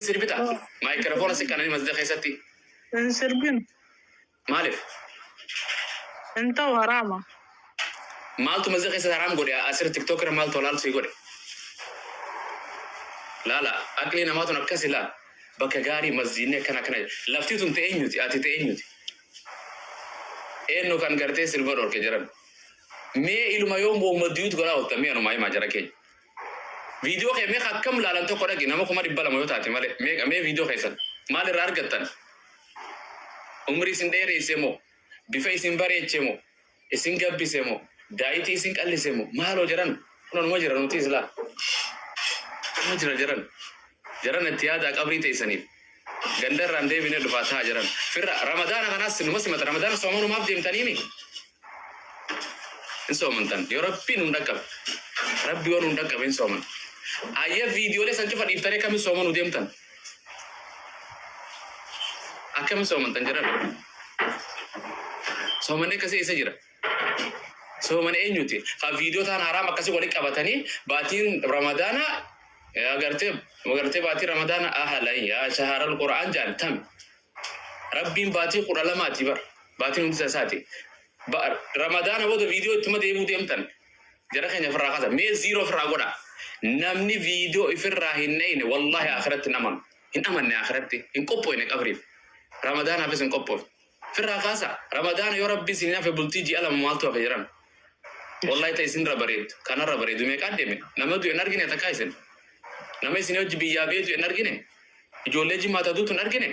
Sirbita maayikiraafoona si kananii masjida keessatti. Hin sirbinu. Maaliif? Hin ta'u, haraama. Maaltu masjida keessatti haraam godhe? Asirra TikTok irra maaltu halaal sii godhe? Laala, aqlii namaa tun akkas ilaal. Bakka gaarii masjidni akkana akkana. Lafti tun ta'e eenyuti? Ati ta'e eenyuti? Eenyu kan gartee sirba dhorke jedhan? Mee ilma yoo moomaddiyuutu godhaa oolta, mee anumaa himaa jara keenya. Viidiyoo kee meeqa akkam laalan tokko dhaqi, nama 200,000 yoo taate malee meeqa? Mee viidiyoo keessan maal irraa argattan? Umrii isin dheereesse moo? Bifa isin bareeche moo? Isin gabbise moo? Daayitii isin qallise moo? Maaloo jedhan, kun anuma jira, nuti islaa. Anuma jira jedhan. Jaran, itti yaadaa qabrii teessaniif. Ganda irraan deebine dhufaa ta'a jedhan. Firra Ramadaana kanaas numa simata. Ramadaana soomanumaaf deemtaniimi. Hin soomantan. Yoo Rabbiin nun dhaqqabe. Rabbi yoo nun dhaqqabe hin sooman. Ayya, viidiyoolee san cufa dhiiftanii akkamiin soomanuu deemtan? Akkamiin soomantan jedhan? Soomanni akkasii eessa jira? Soomana eenyuti? Ka viidiyoo ta'an haraam akkasii walitti qabatanii baatiin Ramadaana agartee baatii Ramadaana ahlan yaa shaharal Qur'aan jaan tami. Rabbiin baatii 12ti bar. Baatiin hundi isaati. Ramadaana booda viidiyoo ittuma deebuu deemtan. Jara keenya, ofirraa kaasa. Mee zero ofirraa godha. Namni viidiyoo ifirraa hin dhayne, wallahi akhiratti hin amanu. Hin amanne akhiratti. Hin qophooyne qabriif. Ramadaanaafis hin qophoofne. Ofirraa kaasa. Ramadaana yoo Rabbi isin hafe bultii ji'a 2 maaltu hafe jedhan? Wallahi ta isinirra bareeddu. Kanarra bareedu meeqaa deeme? Nama du'e hin argine takkaa isin. Nama isin hojii biyyaa beetu hin argine. Ijoollee Jimmaa ta duutu hin argine.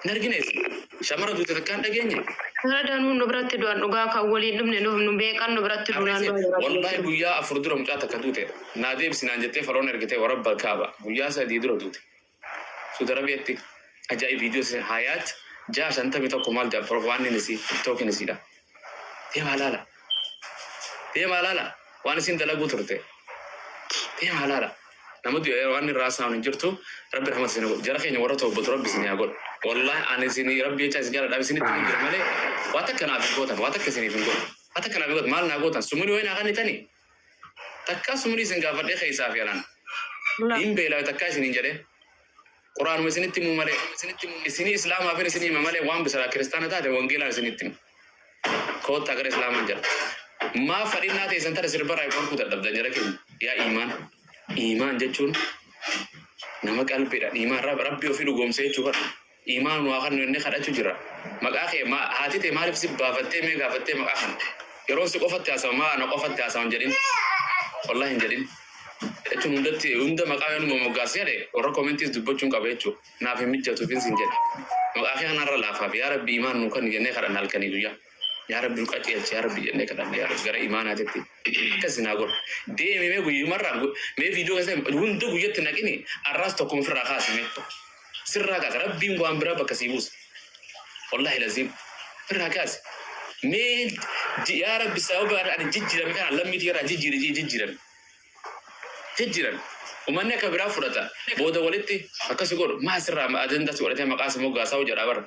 Hin argine isin. Shamara duute takkaa hin dhageenye. Kana danuu nu biratti du'an, dhugaa kan waliin dhumne nuuf nu beekan nu biratti duunaan Harreesse du'an. Wallahi guyyaa 4 dura mucaa takka duute. Naa deebisi naan jettee faloon ergitee, warabba kaaba. Guyyaa 3 dura duute. Suudi Arabiyaatti ajaa'ib viidiyoo isin Hayaat 651 maal jedha waan inni isii TikTokin isiidha. Deemaa laala. Deemaa laala. Waan isin dalaguu turte. Deemaa laala. Nama du'e waan irraa haasa'an hin jirtu. Rabbi rahmata isin godhu. Jara keenya, warra toobbatu Rabbi isin haa godhu. Wallahi ani isin Rabbi jecha isin jaaladhaaf isinitti hin jira malee waa takka naaf hin gootan. Waa takka isiniif hin godhu. Waa takka naaf hin gootan. Maal naa gootan? Sumuni wayii naa kannitanii? Takkaa sumuni isin gaafadhee keessaa fi alaan. Hin beelaawe takkaa isin hin jedhee. Quraanuma isinitti himuu malee. Isinii Islaamaafin isin hima malee, waan bisalaa kiristaana taate wangeelaan isinitti hima. Koottaa gara Islaamaan jedha. Maaf fadhinnaa teessan tana sirbarraa hin dhorkuu dadhabdan jara keenya? Yaa iimaan. Iimaan jechuun nama qalbiidha. Iimaan Rabbi ofii dhugoomsee jechuu bara. Iimaan waa kan inni kadhachuu jira. Maqaa kee haati tee maaliif si baafattee, mee gaafattee maqaa kana? Yeroon si qofatti haasawa, maa ana qofatti haasawa hin jedhin. Wallahi hin jedhin. Jechuun hundatti hunda maqaa yoo numa moggaas jedhe, warra commentiis dubbachuun qaba jechuudha. Naaf hin mijjatuufin sin jedhe. Maqaa kee kanarra laafaaf, yaa Rabbi imaan nuu kenni jennee kadhanna halkanii guyyaa. Yaa Rabbi nu qajeelchi, yaa Rabbi jennee kadhanna, yaa Rabbi gara imaanaatitti akkas naa godhu. Deemi, mee guyyumarraa mee viidiyoo keessatti hunda guyyatti naqini, arraas tokkuma ofirraa kaasi mee. Sirraa kaasa, Rabbiin waan biraa bakka sii buusa. Wallahi laziim ofirraa kaasi. Mee yaa Rabbi, sababa ani jijjiirame kana lammii irraa jijjiiri jijjiirame. Jijjiirame. Uummanni akka biraa fudhata. Booda walitti akkasi godhu. Maa sirraa ajandaa si godhatee maqaa si moggaasaa jedha bara.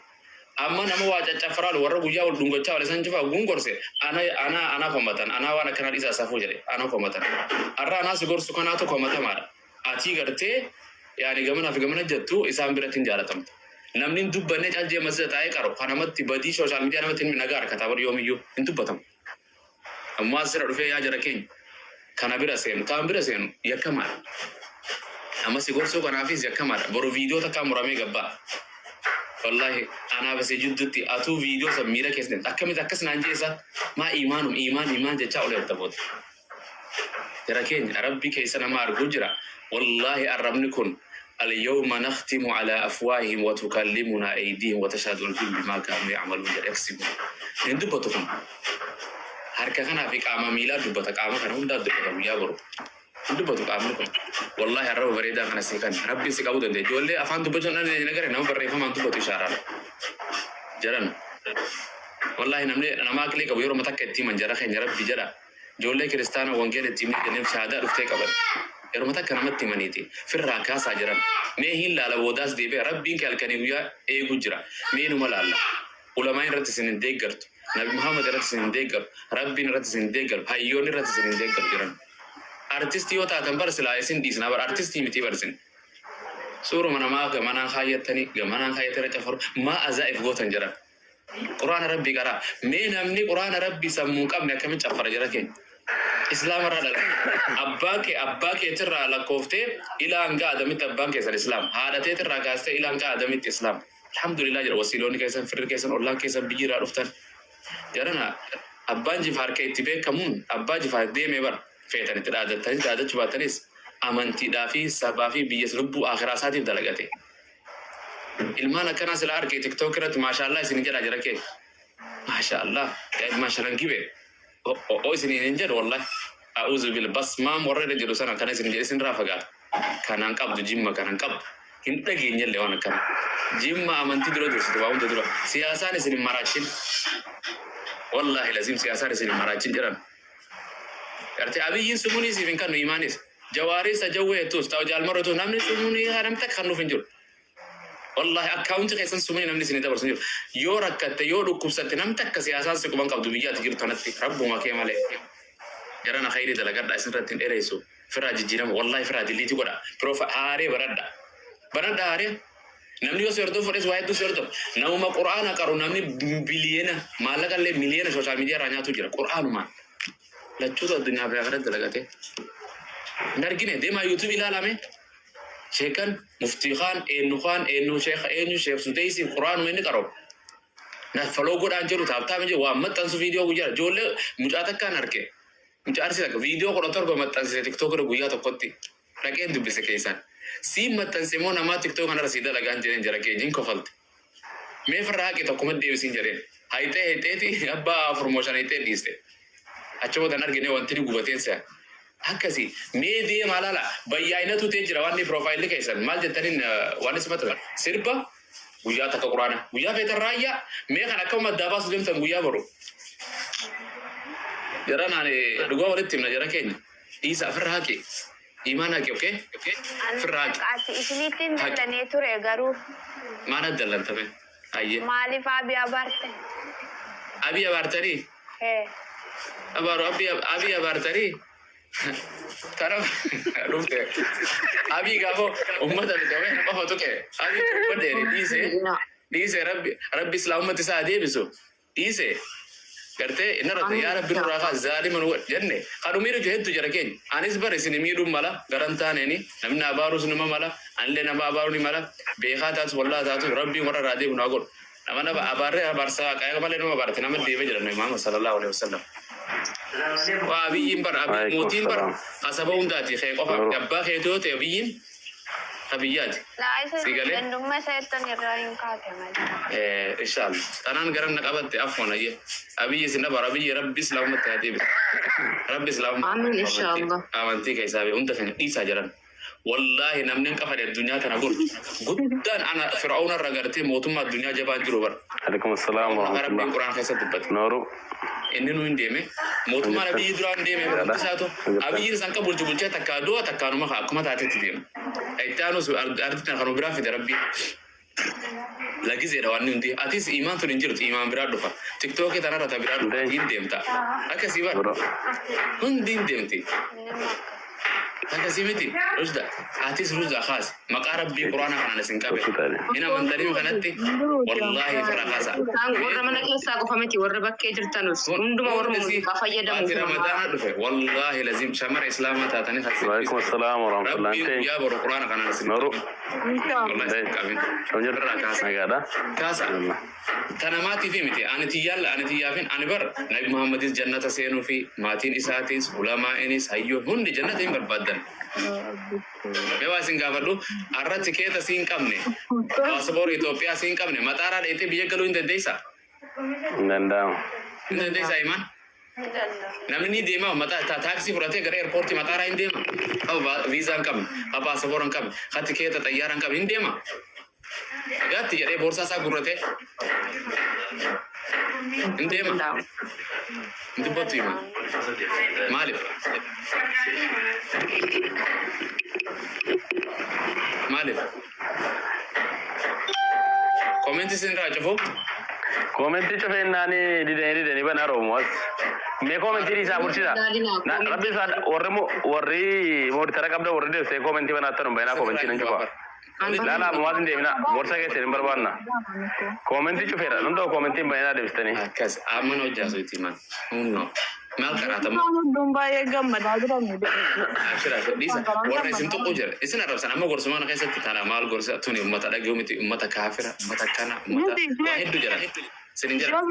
Amma nama waa caccafaraalu, warra guyyaa wal dhungachaa wal isaan cufaa gungorse, ana ana ana komatan, anaa waan akkanaa dhiisaa safuu jedhe ana komatan. Arra anaa si gorsu kanaatu komatamaadha. Atii gartee yaani gamanaa fi gamana jettu isaan biratti hin jaalatamtu. Namni hin dubbanne caljee masjida taa'ee qaru kan namatti badii social media namatti hin nagaa harkataa bar, yoomiyyuu hin dubbatamu. Ammoo asirra dhufee, yaa jara keenya, kana bira seenu kaan bira seenu yakkamaadha. Amma si gorsuu kanaafis yakkamaadha. Boru viidiyoo takkaa muramee gabbaa. Wallahi anaaf isii jidduutti atuu viidiyoo san miira keessa akkamitti akkas naan jeessa, maa iimaanum iimaan iimaan jechaa olee booda. Jara keenya, Rabbi keessa nama arguu jira. Wallahi arrabni kun اليوم نختم على أفواههم وتكلمنا أيديهم وتشهد أرجلهم بما كانوا يعملون jedhe, yaksibun. Hin dubbatu kun. Harka kanaa fi qaama miilaa dubbata, qaama kana hundaa dubbata guyyaa boru. Hin dubbatu qaamni kun. Wallahi arraba bareedaa kana sii kan Rabbiin si qabuu dandeenya. Ijoollee afaan dubbachuu hin dandeenye nagare nama barreeffamaan dubbatu ishaaraan. Jaran. Wallahi namni nama aqlii qabu yeroo takka itti himan, jara keenya, Rabbi jedha. Ijoollee kiristaana wangeela itti himnee jenneef shahaadaa dhuftee qaban. Yeroo takka namatti himaniiti. Firraa kaasaa jiran. Mee hin laala, boodaas deebi'a. Rabbiin kee halkanii guyyaa eeguu jira. Mee numa laalla. Ulamaan irratti isin hin deeggartu. Nabi Muhammad irratti isin hin deeggaru. Rabbiin irratti isin hin deeggaru. Hayyoonni irratti isin hin deeggaru jiran. Artistii yoo taatan bar silaa isin dhiisna bar, artistii miti bar isin. Suuruma namaa gamanaan kaayyattanii gamanaan kaayyatanii cafaru maa azaa'if gootan jedhan. Quraana rabbii qaraa. Mee namni quraana rabbii sammuu hin qabne akkamiin caffara jara keenya? Islaama irraa dhala. Abbaa kee abbaa keetirraa lakkooftee ilaa hanga Adamitti abbaan keessan Islaam. Haadha teetirraa kaastee ilaa hanga Adamitti Islaam. Alhamdulillah jedha wasiiloonni keessan, firri keessan, ollaan keessan biyyi irraa dhuftan. Jarana abbaan Jifaar kee itti beekamuun abbaa Jifaar deemee bara feetan itti dhaadattanis dhaadachuu baattanis amantiidhaa fi sabaa fi biyya lubbuu akhiraa isaatiif dalagate. Ilmaan akkanaa sila arge TikTok irratti maashaallah isin jedha jara kee. Maashaallah yaa ilmaan shanan gibe. O isin hin jedhu wallahi. A'uuzu bil basmaam warra irra jedhu sana kana isin jedhe isin irraa fagaata. Kanaan qabdu jimma kanaan qabdu. Hin dhageenyellee waan akkana. Jimma amantii dura dursite waa hunda dura. Siyaasaan isin hin maraachin. Wallahi lazim siyaasaan isin hin maraachin jedhan. Gartee Abiyyiin sumunii siif hin kennu imaanis. Jawaaris ajawwee jettus ta'u jaalmarrotu namni sumunii namni takka kan nuuf hin jiru. Wallahi akkaawunti keessan sumunii namni isin dabarsu hin jiru. Yoo rakkatte, yoo dhukkubsatte, namni takka siyaasaan si quban qabdu biyya ati jirtu kanatti rabbuma kee malee. Jarana khayrii dalagadha, isin irratti hin dheeressu. Firaa jijjiirama, wallahi firaa delete godha. Piroofa haaree baradha. Baradha haaree. Namni yoo si hordofu fedhes waa hedduu si hordofu. Namuma quraana qaru namni biliyeena maallaqa illee miliyeena social media irraa nyaatu jira. Quraanumaan. Lachuutu addunyaa fi akhiratti dalagate. Hin argine, deemaa YouTube ilaalame. Sheekan muftii kaan eenyu kaan eenyu sheeka eenyu sheek Sudeysi quraanuma inni qaroo. Na follow godhaan jiru tap tap jiru waan maxxansu viidiyoo guyyaa ijoollee mucaa takkaan arge. Mucaa Arsii takka viidiyoo 17 maxxansise TikTok irra guyyaa tokkotti dhaqeen dubbise keessaan. Siin maxxanse immoo namaa TikTok kanarra sii dalagaan jedheen jara keenya hin kofalte. Mee firra haqi tokkuma deebisiin jedheen. Hayxee hayxeeti abbaa afur moo shan hayxee dhiiste. Achi booda hin argine wanti ni gubateen se'a. Akkasi mee deemaa laala bayyaayinatu ta'e jira waan piroofaayilli keessan maal jettaniin waan isin maxxansan sirba guyyaa takka quraana guyyaa feetan raayyaa mee kan akka maddaa baasu deemtan guyyaa boru. Jara naan dhugaa walitti himna jara keenya dhiisa ofirra haqi imaan haqi, okay, ofirra haqi. Ati isinitti hin Haqi. dallanee ture garuu. Maal addallantame ayyee. Maaliif Abiy abaarte? Abii abaartanii? Ee. Abaaru abii abii abaartanii kana dhufte abii gaafa ummata bitame qofa tuqe abii tubbadheeri dhiise dhiise rabbi rabbi islaamumatti isaa deebisu dhiise gartee inni irratti yaa rabbi nurraa kaa zaalima nu godhe jenne kadhu miidhu hedduu jara keenya. Anis bar isin miidhuun mala garan taaneeni namni abaarus numa mala, anillee nama abaaruu ni mala. Beekaa taatu wallaa taatu rabbiin warra irraa deebi'u naa godhu. Nama nama abaarree abaarsaa qayaa malee nama abaarte nama deebee jedhan Nabi Muhammad sallallahu alaihi wasallam. Waa Abiyyiin bar Abiy Waalaikum mootiin bar salaam. kasaba hundaati kee qofa Yeroo. abbaa keetu yoo ta'e Abiyyiin abiyyaati. Laa isa Si galee? gandummaa isa jettan irraa hin kaate malee. Inshallah. Tanaan garan na qabatte afwan ayye. Abiyyi isin abaar Abiyyi rabbi islaamumatti haa deebisu. Rabbi islaamumatti Amiin inshallah. Amantii keessaa bee hunda keenya dhiisaa jiran. Wallaahi namni hin qafane addunyaa tana godhu. Guddaan ana Fir'auna irra gartee mootummaa addunyaa jabaan jiru bara. Alaikum assalam wa Rabbiin rahmatullah. Quraan keessatti dubbate. Nooru. Inni nu hin deeme. Mootummaan Abiyyi duraan deeme hundi isaatu Abiyyiin isaan kan bulchu bulchee takkaa du'a takkaanuma akkuma taatetti deema. Itti aanus arditti kan biraa fide rabbiin. Lagizeedha waan hundi. Atis imaan tun hin jirtu, imaan biraa dhufa. TikTokii tanarra ta biraa dhufa. Hin deemta. Akkasii bara. Bro. Hundi hin deemti. Akkasii miti. Rusda. Atis rusda kaas. Maqaa rabbii quraana kanaan isin qabe. Hin amantanii kanatti wallaahi firra kaasa. Isaan warra mana keessaa qofa miti, warra bakkee jirtanus hunduma warra muuziqaa fayyadamu. Baati Ramadaana dhufe. Wallaahi lazim shamara islaamaa taatanii Waalaikum assalam wa rahmatullah. Rabbiin guyyaa boru quraana kanaan isin Nooru. Wallaahi isin qabin. Kam jirtu? Firraa kaasa. Nagaadha. Kaasa. Tana maatiif miti. Ani tiyyaan ani tiyyaafin ani bar Nabi Muhammadis jannata seenuu fi maatiin isaatis ulamaa'inis hayyoon hundi jannata hin barbaaddan. Mee waa isin gaafadhu, har'a tikeeta siin qabne, paaspoortii Itoophiyaa siin qabne, maxaaraa dheetee biyya galuu hin dandeessaa? Hin danda'amu. Hin dandeessaa imaan? Namni ni deema mataa taaksii fudhatee gara airportii maxaaraa hin deema. Qaba viizaa hin qabne, ka paasapoora hin qabne, ka tikeeta xayyaara hin qabne hin deema. Gaatti jedhee boorsaa isaa gurratee hin deema. Hin dubbattu imaan. Maaliif? Maaliif? Commentii isin irraa cufu. Commentii cufeennaani didanii didanii banaa roomu as. Mee commentii isaa bursiisa. Rabbi isaa warri warri moderator qabda warri deebisee commentii banaattan hin bayinaa commentii nan cufa. Laala ammumaas hin deemina. Gorsa keessan hin barbaanna. Koomentii cufeera. Namni tokko koomentii hin banee deebistanii. Akkas amma na hojjaa soitii maal? Humno. Maal qaraatamu? Isaan hunduu baay'ee gammadaa jiran. Abshira dhiisa. Warra isin tuquu jira. Isin arrabsan amma gorsumaan keessatti tana maal gorsa tuni ummata dhaga'u miti, ummata kaafira, ummata kana, ummata waa hedduu jira. Isin hin jira.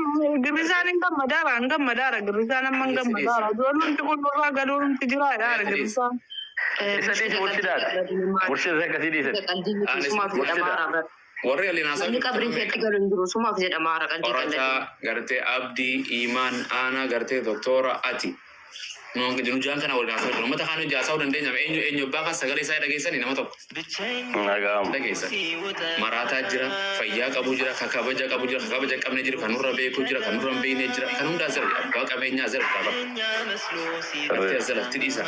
Girrisaan hin gammadaara, hin gammadaara, girrisaan amma hin gammadaara. Ijoolleen qulqullaa galuun jiraadha girrisaan. Isa dhiisi murshidaadha. Murshida akkasii dhiisan. Qalbii miti sumaaf jedhama hara. Warri aliin haasaa Namni qabrii keetti galu hin jiru sumaaf jedhama hara qalbii qalbii. Qorataa gartee Abdii Imaan Aanaa gartee Doktora ati. Nu jaan kana waliin haasa'u jiru. Uummata kaan hojii haasa'uu dandeenya. Eenyu eenyu abbaa kan sagalee isaa dhageessanii nama tokko Nagaamu. dhageessan. Maraataa jira, fayyaa qabu jira, ka kabaja qabu jira, ka kabaja hin qabne jira, kan nurra beeku jira, kan nurra hin beekne jira, kan hundaa jira. Abbaa qabeenyaa jira, qaba. Gartee as jalatti dhiisa.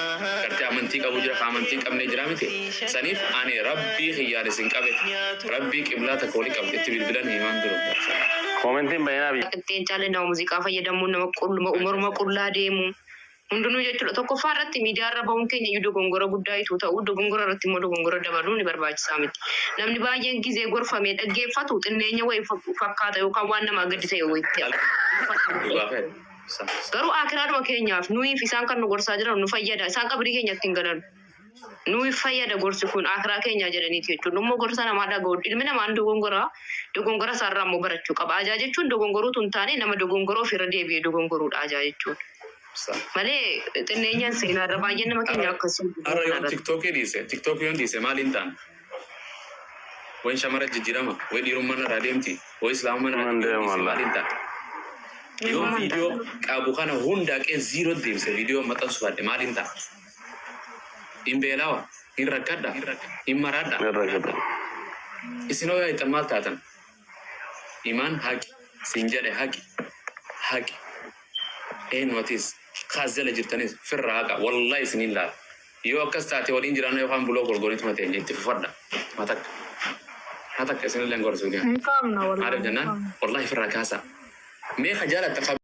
Gartee amantii qabu jira, ka amantii hin qabne jira miti. Saniif ani rabbii kiyyaan isin qabe, rabbii qiblaa takka walii qabde itti bilbilan himaan jiru. Koomentiin banee biyya. Qixxeen caalee nama muuziqaa fayyadamuun nama qulluma morma qullaa deemu. Hundinuu jechuudha. Tokkoffaa irratti miidiyaa irra bahuun keenya iyyuu dogongora guddaa ituu ta'u, dogongora irratti immoo dogongora dabaluun ni barbaachisaa miti. Namni baay'een gizee gorfamee dhaggeeffatu xinneenya wayii fakkaata yookaan waan namaa gadi ta'e wayii ta'e. Dhugaa fe'e. Garuu akiraadhuma keenyaaf nuyiif isaan kan nu gorsaa jiran nu fayyada. Isaan qabrii keenyatti hin galan. Nuyi fayyada gorsi kun akiraa keenyaa jedhaniiti jechuudha. Immoo gorsa namaa dhaga'u. Ilmi namaa dogongora dogongora isaarraa immoo barachuu qaba. Ajaa jechuun dogongoruutu hin taane nama dogongoroo ofirra deebi'ee dogongoruudha ajaa jechuun. Malee xinneenyaan seenaarra baay'een nama keenya akkasii. Har'a yoon tiktookii dhiise, tiktookii yoon dhiise maaliin ta'an? Wayin shamara jijjiirama, wayi dhiirummaan irraa deemti, wayi islaamummaan irraa Hin deemti, deemu dhiise maaliin ta'an? Yoon viidiyoo qabu kana hunda qee zero deebise viidiyoo maxxansu baadhe maaliin ta'a? Hin beelawa, hin rakkadha, hin maraadha. Hin rakkata. Isin hoo yaa'ixan maal taatan? Imaan haqi, siin jedhe haqi, haqi. Eenyu atis kaas jala jirtanis firra haqa wallahi isiniin laala. Yoo akkas taate waliin jiraanna yookaan buloo golgoniituma teenya itti fufadha. Matakka. Matakka isinillee gorsu. Hin qabna wallahi. Maaliif jennaan wallahi firra kaasa. Mee ka jaalatta.